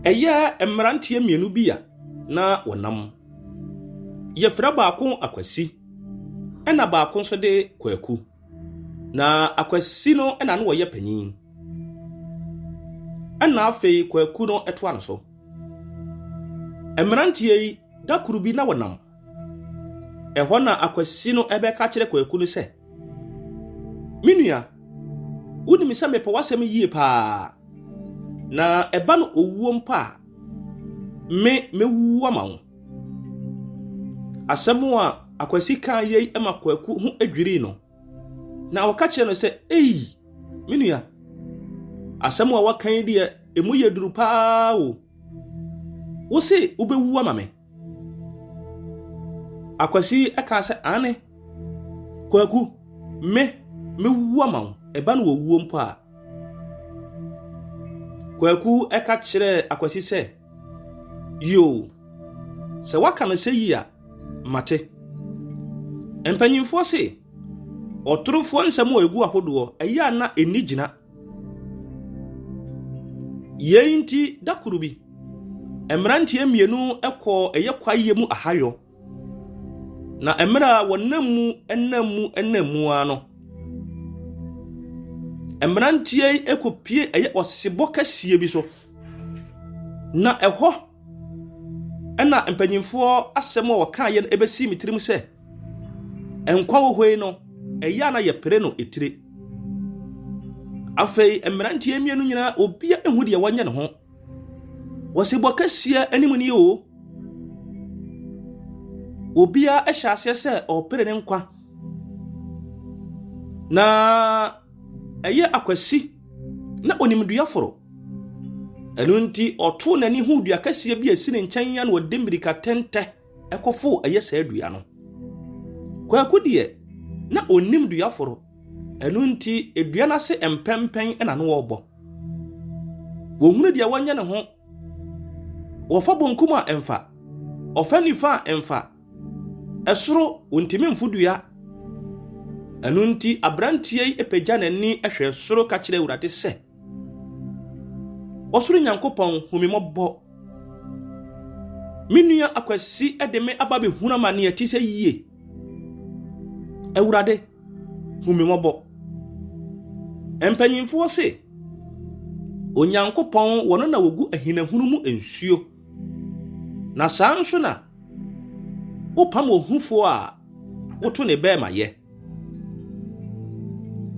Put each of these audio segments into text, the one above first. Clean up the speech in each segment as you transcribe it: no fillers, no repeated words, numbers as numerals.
Ɛyɛ mmeranteɛ mmienu bi a na wɔnam. Wɔfrɛ baako Akwasi, ɛnna baako nso de Kwaku. Na Akwasi no na na ɔyɛ panin, ɛnna afei Kwaku no toa no so. Mmeranteɛ yi, da koro bi na wɔnam. Ɛhɔ na Akwasi no bɛka kyerɛ Kwaku no sɛ, Me nua, wonim sɛ mepɛ w'asɛm yie paa. Na ɛba no owuo mpo a, me mɛwu ama wo. Asɛm a Akwasi kaa yei ma Kwaku ho dwirii no. Na ɔka kyerɛɛ no sɛ, Ei, me nua, asɛm a woaka yi deɛ, emu yɛ duru paa o. Wo se wobɛwu ama me? Akwasi kaa sɛ, Aane, Kwaku, me, mɛwu ama wo, ɛba no owuo mpo a. Kwaku ka kyerɛɛ Akwasi sɛ, Yoo, sɛ woaka no sɛ yi a, mate. Mpanyimfoɔ se, ɔtorofoɔ nsɛm a ɛgu ahodoɔ, ɛyɛ a na ɛnni gyina. Yei nti, da koro bi, mmeranteɛ mmienu kɔɔ ɛyɛ kwaeɛ mu ahayɔ. Na mmerɛ a wɔnam mu nam mu nam mu ara no, mmeranteɛ yi kɔpue ɛyɛ ɔsebɔ kɛseɛ bi so. Na ɛhɔ na mpanimfoɔ asɛm a wɔkaeɛ no bɛsii me tirim sɛ, nkwa wɔ hɔ yi no, ɛyɛ a na yɛpere no etire. Afei mmeranteɛ mmienu nyinaa, obiara nhu deɛ wɔnyɛ ne ho. Ɔsebɔ kɛseɛ anim nie o. Obiara hyɛ aseɛ sɛ ɔrepere ne nkwa. Na ɛyɛ Akwasi na onim dua foro. Ɛno nti ɔtoo n'ani huu dua kɛseɛ bi a ɛsi ne nkyɛn a na ɔde mmirika tɛntɛ ɛkɔfoo ɛyɛ saa dua no. Kwaku deɛ na ɔnnim dua foro. Ɛno nti dua no ase mpɛmpɛn na na ɔrebɔ. Wɔhunu deɛ wɔnyɛ ne ho. Wɔfa bonkum a ɛmfa, ɔfa nifa a ɛmfa. Ɛsoro, wɔntumi mfo dua. Ɛno nti aberanteɛ yi pagya n'ani hwɛ soro ka kyerɛ Awurade sɛ, Ɔsoro Nyankopɔn, hu me mmɔbɔ. Me nua Akwasi de me aba bɛhunu amane a ɛte sɛ yie. Awurade, hu me mmɔbɔ. Mpanyimfoɔ se, Onyankopɔn wɔ no na wɔgu ahinahunu mu nsuo, na saa nso na wopam ohufoɔ a woto ne bɛɛma yɛ.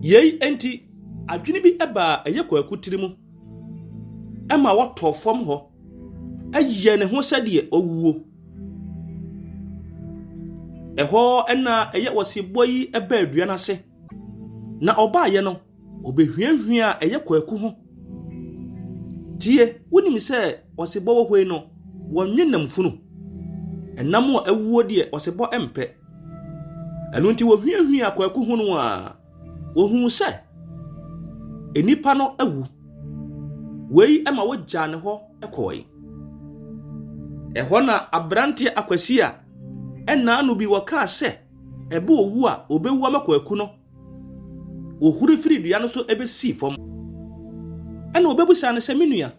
Yei nti, adwene bi baa ɛyɛ Kwaku tiri mu ma wɔtɔɔ fam hɔ yɛɛ ne ho sɛdeɛ ɔwuo. Ɛhɔ na ɛyɛ ɔsebɔ yi baa dua no ase. Na ɔbaeɛ no, ɔbɛhwiahwiaa ɛyɛ kwaku ho. Tie, wonim sɛ ɔsebɔ wɔ hɔ yi no, wɔnwe nam funu. Ɛnam a awuo deɛ ɔsebɔ mpɛ. Ɛno nti wɔhwiahwiaa kwaku ho no a, wɔhuu sɛ nnipa no awu. Wei ma wɔgyaa ne hɔ kɔe. Ɛhɔ na aberanteɛ Akwasi a ɛnna ano bi wɔkaa sɛ ɛbɛ owu a obewu ama Kwaku no, ohuri firi dua no so bɛsii fam. Ɛna ɔbɛbisaa no sɛ, Me nua,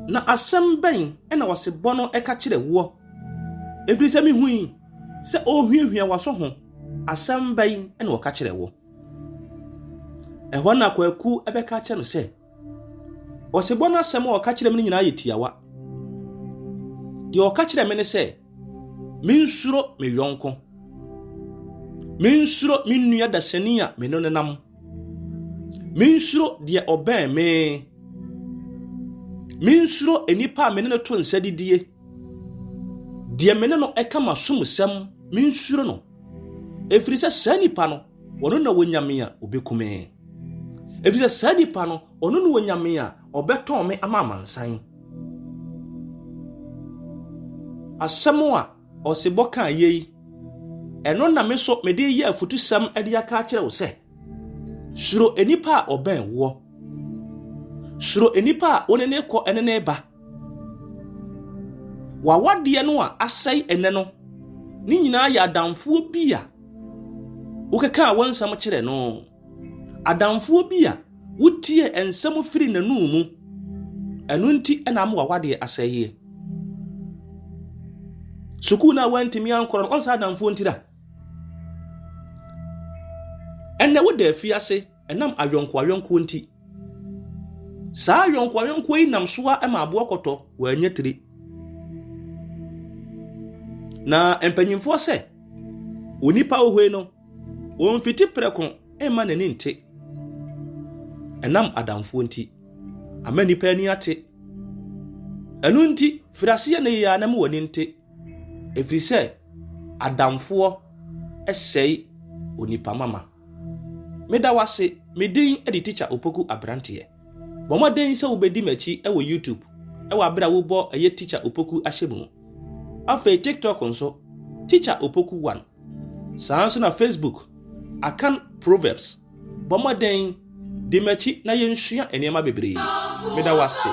na asɛm bɛn na ɔsebɔ no ka kyerɛ woɔ? Ɛfiri sɛ mehui sɛ ɔrehuahua w'aso ho, asɛm bɛn na ɔka kyerɛ wo? Ɛhɔ na Kwaku bɛka kyerɛ no sɛ, Ɔsebɔ no asɛm a ɔka kyerɛ me no nyinaa yɛ tiawa. Deɛ ɔka kyerɛ me ne sɛ, mensuro me yɔnko. Mensuro me nua dasani a me ne no nam. Mensuro deɛ ɔbɛn me. Mensuro nnipa a me ne no to nsa didie. Deɛ me ne no ka m'asomsɛm, mensuro no. Ɛfiri sɛ saa nipa no, ɔno na ɔnya me a, ɔbɛku me. Ɛfiri sɛ saa nipa no, ɔno na ɔnya me a, ɔbɛtɔn me ama amansan. Asɛm a ɔsebɔ kaa yei, ɛno na me nso mede reyɛ afutusɛm de aka akyerɛ wo sɛ, suro nnipa a ɔbɛn woɔ. Suro nnipa a wo ne ne kɔ ne ne ba. W'awadeɛ no a asɛe ɛnnɛ no, ne nyinaa yɛ adamfoɔ bi a wokekaa wo nsɛm kyerɛ no. Adamfoɔ bi a wotie nsɛm firi n'anum mu. Ɛno nti na ama w'awadeɛ asɛeɛ. Sukuu no a woantumi ankɔ no, ɔnsa adamfoɔ ntira. Ɛnnɛ woda afiase ɛnam ayɔnkoayɔnkoɔ nti. Saa ayɔnkoayɔnkoɔ yi nam so ara ma aboa kɔtɔ wɔanya tiri. Na mpanyimfoɔ sɛ, onipa ohoe no, ɔmfiti prɛko mma n'ani nte. Ɛnam adamfoɔ nti, ama nnipa ani ate. Ɛno nti, firi aseɛ nnɛ yi ara na ma w'ani nte, ɛfiri sɛ adamfoɔ sɛe onipa mama. Meda wo ase, me din de Tikya Opoku Abranteɛ. Bɔ mmɔden sɛ wobɛdi m'akyi wɔ YouTube wɔ aberɛ a wobɔ ɛyɛ Tikya Opoku ahyɛ mu. Afei TikTok nso, Tikya Opoku One. Saa nso na Facebook, Akan Proverbs. Bɔ mmɔden di m'akyi na yɛnsua nneɛma bebree. Meda wo ase.